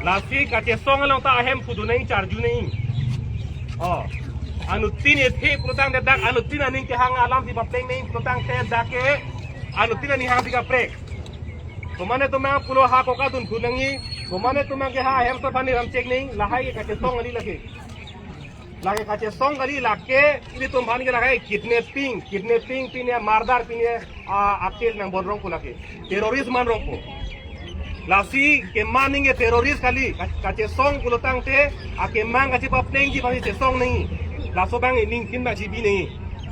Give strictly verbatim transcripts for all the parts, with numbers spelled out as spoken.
Lasi kachesong along ta ahem pudun nangji, charju nangji. Oh. Anuttin ethe pulotangte dak anuttin aning kehang alamsi papleng nangji pulotangte dak ke anuttin aning hangsi kaprek. Komatne atum abang pulo ha koka dunphu nangji. Komatne atum abang ke ha ahem so aphan ne ramchek nangji. Lahai ke kachesong kali lake. Lake kachesong kali lake, ilitum aphan ke lake kidnapping, kidnapping pine murder pine, ah, akhil nang bon rongpo lake. Terrorist man rongpo. Lasi keman nangji terrorist kali, ka-, kachesong pulotangte, akemang kachepaplengji aphansi chesong nangji. Laso abang ining kin abang chibi nangji.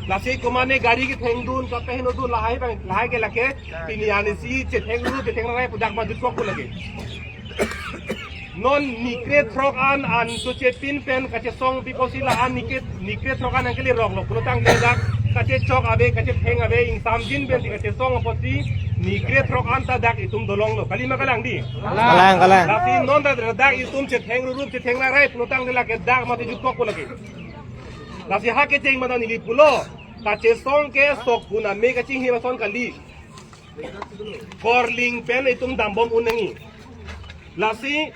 Lasi komatne gari kethengdun, kapeheno dun, lahai abang, lahai ke lake, pini arnisi chethengru, chethengrai pu dak ma jutkokpo lake. Non nikre throk an an so chepin pen kachesong pi pusi la an nikre, nikre throk an nangkele roklo. Pulotangte dak kachechok ave, kachetheng ave, ingsamjin pensi kachesong apotsi nikre throk an ta dak itum dolonglo. Kali ma kalang di? Kalang, kalang. Lasi non ta dak itum chethengrurup, chethengrai pulotangte lake dak mati jutkokpo lake. Lasi ha kecheng mata neli pulo. Kachesong ke sok kuna me kachinghi ason kali. Korling pen itum dambom un nangji. Lasi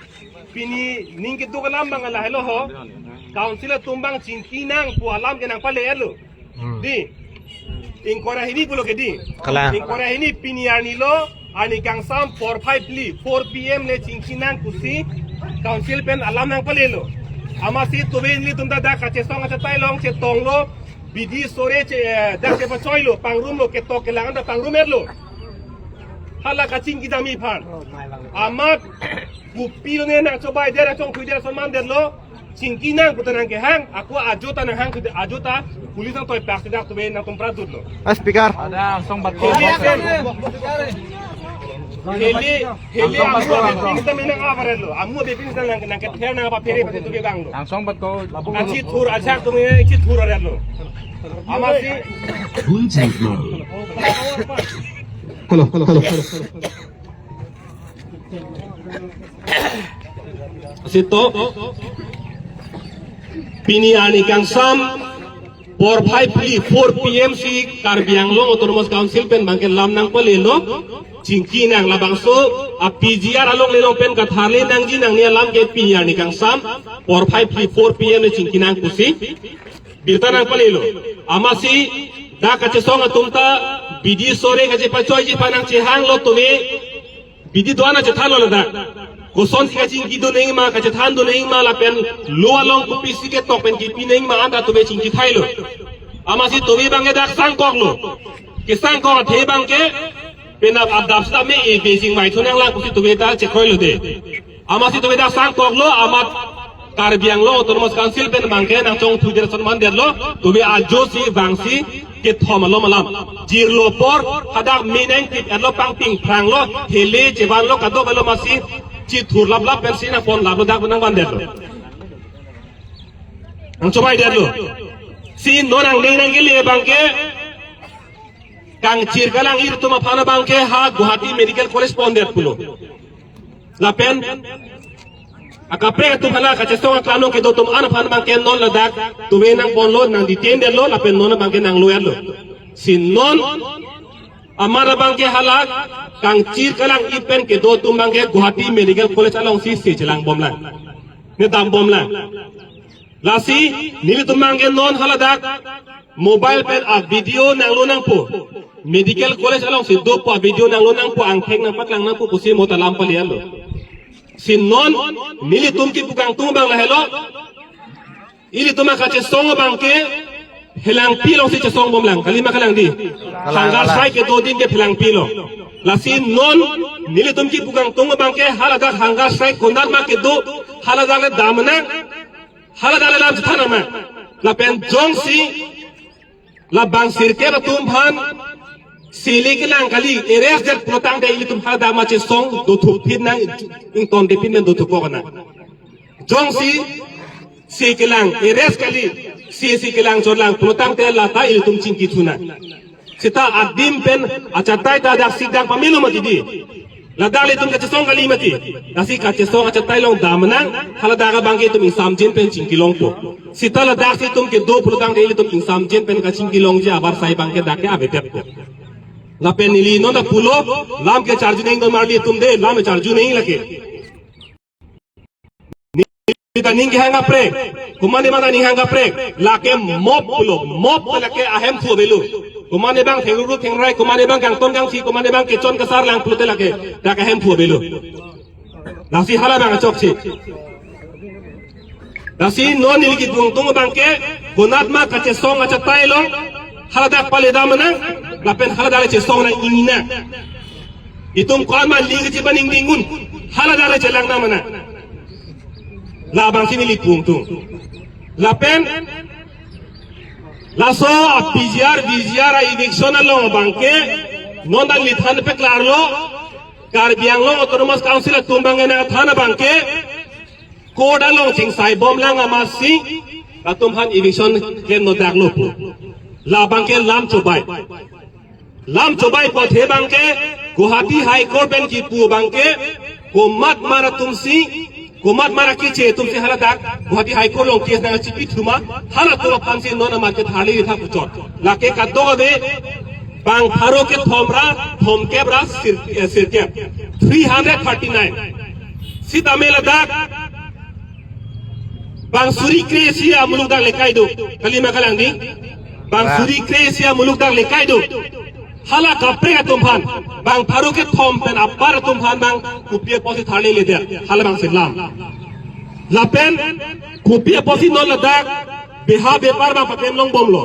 pini ning keduk alam abang lahelo ho. Council atum abang chingki nang pu alam ke nangpale-etlo. Hmm. Di. Ingkoi ra hini pulo ke di. Kalang. Ingkoi ra hini pini arni lo, arni kangsam porphai phli, four P M le chingki nang pusi council pen alam nangpalelo. Amatsi tuve nelitum ta dak kachesong achatai along chetonglo, bidi sore che, eh, dak chepachoilo, pangrumlo, ketok kelang anta pangrum-etlo. Hala kachingki damji aphan. Amat kopilo ne nangchobai der, nangchongthui der ason mandetlo. Chingki nang pu ta nangkehang, ako ajo ta nanghang, ajo ta police nangtoi pak sida tuve nangtum pradutlo. Ah, Speaker. Ada langsung bat ko. Heli, heli, heli amu abepin sita menang avarlo. Amu abepin sita nang, nangkether nangpaphere pati tuve abanglo. Langsung bat ko. Ansi thur ajak tuve, ansi thur aretlo. Amatsi. Hello, hello, hello, hello. Sito, pini arni kangsam porphai phli, four P M si Karbi Anglong Autonomous Council pen abangke lam nangpalelo, chingki nang labangso a P G R along lelong pen katharle nangji nangji alam ke pini arni kangsam porphai phli, four P M le chingki nang pusi birta nangpalelo. Amatsi dak kachesong atum ta bidi sore kachepachoiji aphan nangchehanglo tuve. Bidi do-an nangchethanlo ladak. Kosonsi kachingki do nangji ma, kachethan do nangji ma lapen lo along kopisi ketok pen kipi nangji ma anta tuve chingkithailo. Amatsi tuve abangke dak sangkoklo. Kesangkok athe abangke penap adap sitame e Beijing mai thunang lang pusi tuve ta chekroilo de. Amatsi tuve dak sangkoklo, amat Karbi Anglong Autonomous Council pen abangke nangchongthui der ason mandetlo, tuve ajo si vangsi kethom alom alam. Jirlo apor, hadak me nangtip-etlo, pangpingphranglo, hele chevanlo, kadokave lo amatsi chithur laplap pensi nangponlaplo, dak nangvandetlo. Nangchobaidetlo. Si non nangne nangkele abangke, kangchir kalang-ir atum aphan abangke ha Guwahati Medical College pondet pulo. Lapen akaprek atum hala kachesong aklanong kedo atum an aphan abangke non ladak tuve nangponlo, nangdetain detlo, lapen non abangke nanglo-etlo. Si non amar abangke hala kangchir kalang-ir pen kedo atum abangke Guwahati Medical College alongsi se chelangbomlang, ne dambomlang. Lasi nelitum abangke non haladak mobile pen a video nanglo nangpo, Medical College alongsi dopo a video nanglo nangpo, angthek nangpaklang nangpo pusi mo ta lam pale-etlo. Si non nelitum kipu kangtung abang lahelo. Ilitum akachesong abangke Phelangpi alongsi chesongbomlang, kali ma kalang di? Kalang, Hangar kalang. Strike kedo adim ke Phelangpi along. Lasi non nelitum kipu kangtung abangke haladak hunger strike konat ma kedo, haladak le damnang, haladak le lam chethan nangma. Lapen jongsi labang sirkep atum aphan sele kelang kali, arrest det pulotangte ilitum haladak ma chesong dothupin nang, ingtondepin nang dothupok nang. Jongsi sele kelang, arrest kali, sele kelang chotlang pulotangte lata ilitum chingki thu nang. Seta adim pen achatai ta daksi dang pamelo mati di. Ladak le itum kachesong kali mati. Daksi kachesong achatai along damnang, haladak abangke itum ingsamjin pen chingki longpo. Seta ladaksi itum kedo pulotangte ilitum ingsamjin pen kachingki longji avarsai abangke dak ke avedetpo. Lapen neli non ta pulo, lam ke charju nangji do marli atum de, lam charju nangji lake. Sita ning kehang kaprek, komatne abang ta ning hang kaprek, lake mob pulo, mob te lake ahemphu avelo. Komatne abang thengruru thengrai, komatne abang kangton kangthi, komatne abang kechon kasar lang pulote lake, dak ahemphu avelo. Lasi hala abang chokche. Lasi non neli kedung tung abang ke, konatma kachesong achatai lo, haladak pale dam nang, lapen haladak le chesong nang ingni nang. Itum ko-an ma ling kechiba ning dingun, haladak le chelang dam nang. Labangsi neli pung tung. Lapen, laso a-P G R, V G R a-eviction along abang ke, non ta neli than peklar lo, Karbi Anglong Autonomous Council atum abang ke nangthan abang ke, court along chingsai bom lang amatsi, latum aphan eviction klem nodak lo pu. Labang ke lam chobai. Lam chobai apothe abang ke, Guwahati High Court pen kipu abang ke, komatma atumsi, komatma keche atumsi haladak, Guwahati High Court along case nangchipi thuma, halatum aphansi non amat ke tharli ri tha puchot. Lake kadokave, bang pharo kethom ra, thomkep ra, sir, eh, sirkep. Three hundred thirty-nine. Sitame ladak, bang suri kre-isi amuluk dak le kai do. Kalima kalang di. Bang suri kre-isi amuluk dak le kai do. Hala kaprek atum aphan. Bang pharo kethom pen apar atum aphan bang kopi apotsi tharli le dia. Hala abangsi lam. Lapen kopi apotsi non ladak beha bepar bang paklem long bom lo.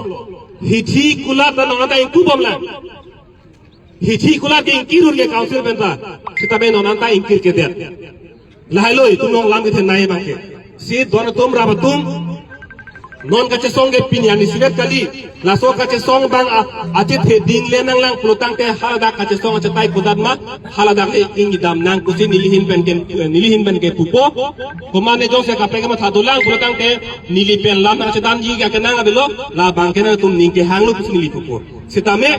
Hithi kulat non anta ingku bom lang. Hithi kulat ke ingkir un ke council pen ta. Sitame non anta ingkir ke dia. Lahai lo itum along lam kethenei abang ke. Si don atum rap atum. Non kachesong ke pini arni sivet kali. Laso kachesong abang a, achethe ding le nang lang pulotangte haladak kachesong achatai konatma. Haladak le ingni dam nang pusi neli ahin pen ke, neli ahin pen ke pupo. Komatne jongsi kaprek ke matha dolang pulotangte neli pen lam nangchedamji ke nang avelo. Labang ke nangtum ning kehang lo pusi neli pupo. Sitame,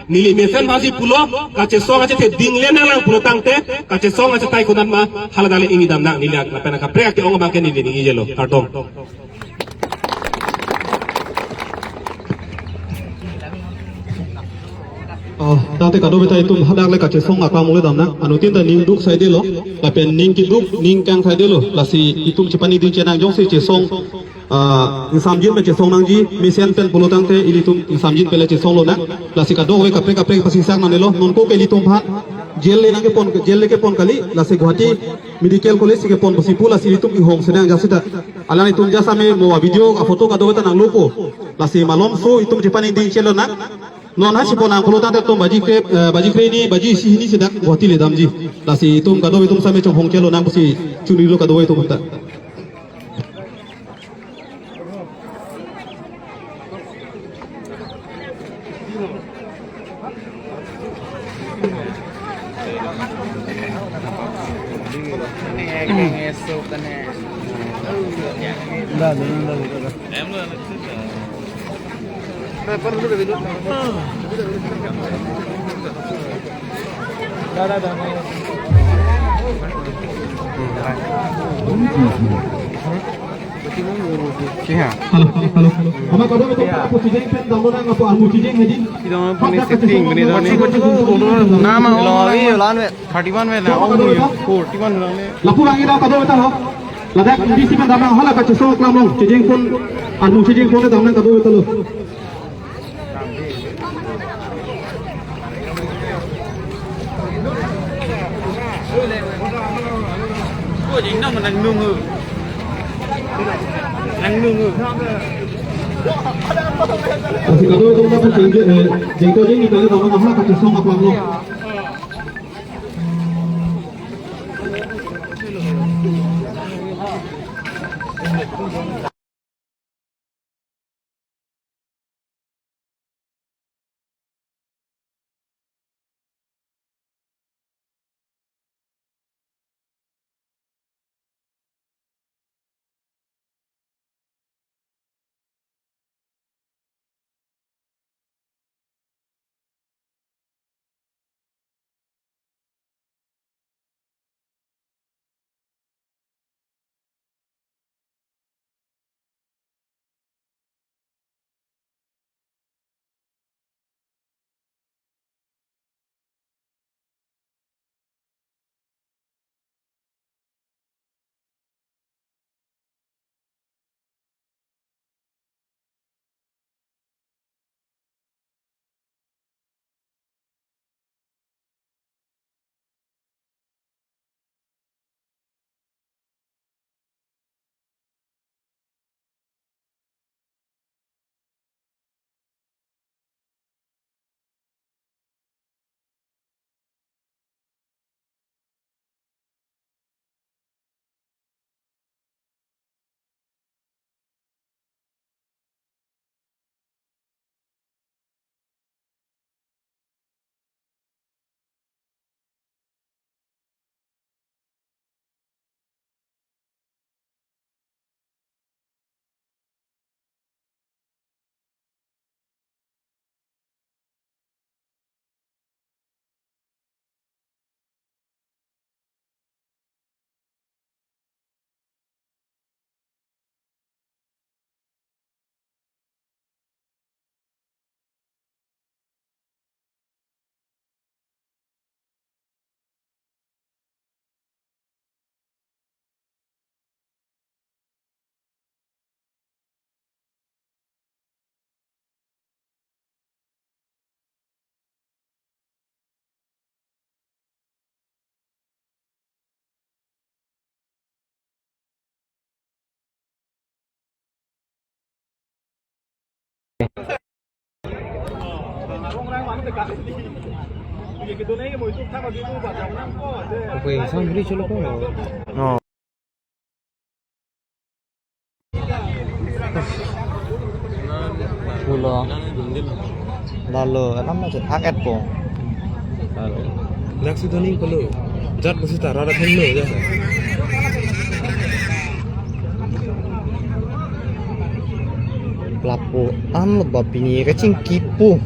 neli mesen aphansi pulo, kachesong achethe ding le nang lang pulotangte, kachesong achatai konatma, haladak le ingni dam nang neli ak, lapen kaprek ke-ong abang ke neli ningje lo, kardom. Oh, tangte kadokave ta itum hadak le kachesong akam le dam nang, anuttin ta ning duk saide lo, lapen ning keduk, ning kang saide lo, lasi itum chepani ding chenang jongsi chesong ah, ingsamjin pen chesong nangji, mesen pen pulotangte ilitum ingsamjin pen le chesong lonang. Lasi kadokave kaprek kaprek pasingsak nangne lo, non ko ke ilitum aphan jail le nangkepon, jail le kepon kali, lasi Guwahati Medical College si kepon pusi pu, lasi ilitum inghong sedang jasita. Alanglitum jasame mo video a-photo kadokave ta nanglo ko. Lasi malomso itum chepani ding chelo nang. Non ha chepon nang pulotangte itum baji kre, eh, baji kre hini, baji isi hini si dak Guwahati le damji. Lasi itum kadokave itum same chonghong chelo nang pusi chonilo kadokave itum ta. Hello, hello, hello. Ama kadokave ta lapu chejeng pen damlo nang, lapu armu chejeng hedi. Kita punya setting, ini dah ni. Nama lo, iya, lan, weh. Thirty-one weh, lah, oh, iya, forty-one weh, lah, ni. Lapu lagi dah kadokave ta ho. Ladak D C pen dam nang, hala kachesong aklam along. Chejeng pon, armu chejeng pon dam nang kadokave ta lo. Lasi kadokave ta jengke, eh, jengke jeng ni kali dam nang hala kachesong aklam along. Oke, sang beri cholo ko. No. Pulo. Lalo, alam na thak et po. Laksi doning pulo. Jat besi tara ra thengno ja. Lapu an lo ba pini kachingki pu.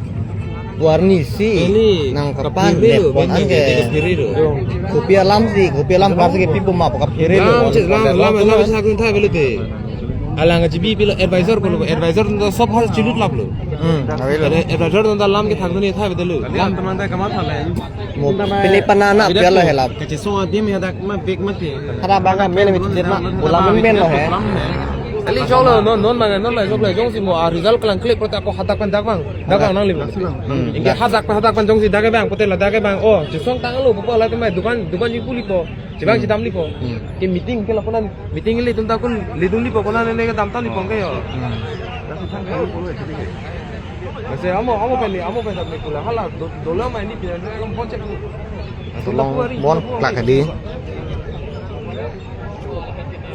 Warni si. Ini nang kapan kaphiri lo, nepon bang anke. Kaphiri lo. Kopi alam si, kopi alam par si kepi pu ma pa kaphiri lo. Lam, lam, lam, lam, lam, lam, lam, lam, lam. Alang G B pilo advisor pulo, advisor ta sob hal chilut lap lo. Hmm, awi lo. Advisor ta lam kethak duni thai betul lo. Lam teman ta kamat hal ya. Mo pili panana pia lo helap. Kachisong adim ya dak ma bek mati. Hara bang mel mit jet ma. Bola men ben lo he. Ali chok lo non non bang non bang chok lo jongsi mo a result kelang klik prote ako hadak pen dak bang. Dak bang nangli bang. Hmm. Inke hadak pen hadak pen jongsi dak bang prote la dak bang. Oh, chisong tang lo po la temai dukan dukan ji puli po. Chibang chidam lipo. Hmm. Ke meeting ke lapunan meeting le tum ta kun le dun lipo kona ne ne dam ta lipo ke yo. Hmm. Mase amo amo pen ni amo pen sab ni pula hala do- dola mai ni pila ne alam bon chek. Tolong bon klak di.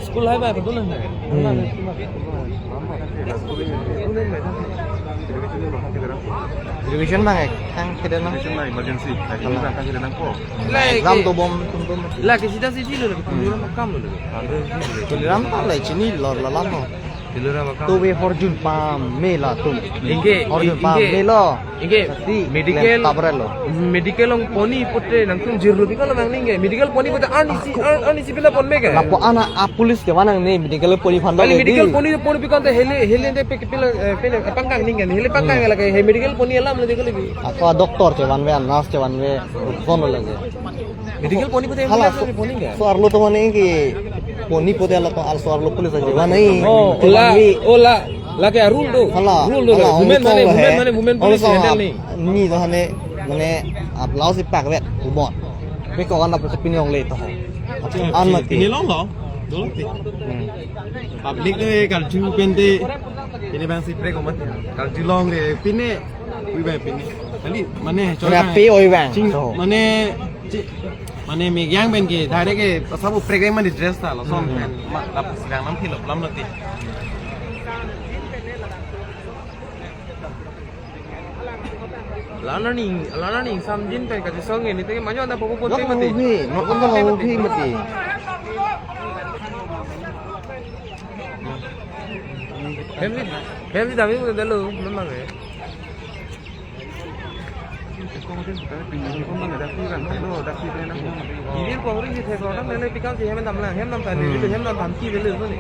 School hai ba betul na. Hmm. Education bang ek thang kede nang. Education bang emergency. Lagi exam to bom tum tum. Lagi sida sidi lo lagi. Tuliram kam lo lagi. Tuliram kam lagi chini lor lalam lo. Tuliram kam. Tu we horjun pam me la tum. Inke, horjun pam inke, me lo. Inke, pasti medical, lem tabret lo. Medical ong poni pute nangtum jirru tika lo bang ninge. Medical poni pute ani si, ani si pila pon me ke. Lapu ana a police ke manang ne medical poni phando. Kali medical poni poni pikon te hele hele de pe pila, eh, pele pangkang ninge. Hele pangkang lagi he medical poni alam le dikali bi. Ako doctor chevanve, nurse chevanve, kono lagi. Medical poni pute hala ambulance so- poni ke? So arlo to mane ki poni pute ala to al so arlo police aje. Mana i? Oh, ola, ola, lake a rule do. Hala, rule do. Hala, women mane, women mane, women police handle ni. Ni to hane mane ap lao si pak vet ubon. Pe ko kan ap pini ong le to. An mati. Pini long lo. Dolo ti. Hmm. Public de kalju pente. Pini bang si prek omat. Kalju long de pini. Ui bang pini. Kali mane chora. Mane pe oi bang. Ching- so. Mane chi- mane me yang ben ke direct ke sabu prek mane dress ta lo son. Hmm. Ben ma tap sidang nam philo lam lo ti. Lana ning, lana ning samjin pen kachisong ini teke manyo anda popo pote mati. Popo mati. Family, family dami mo dalo, memang eh. Ini ko ori ni thek orang nele pikam si hem dam lang, hem dam tadi, hem dam tam ki beli tu ni.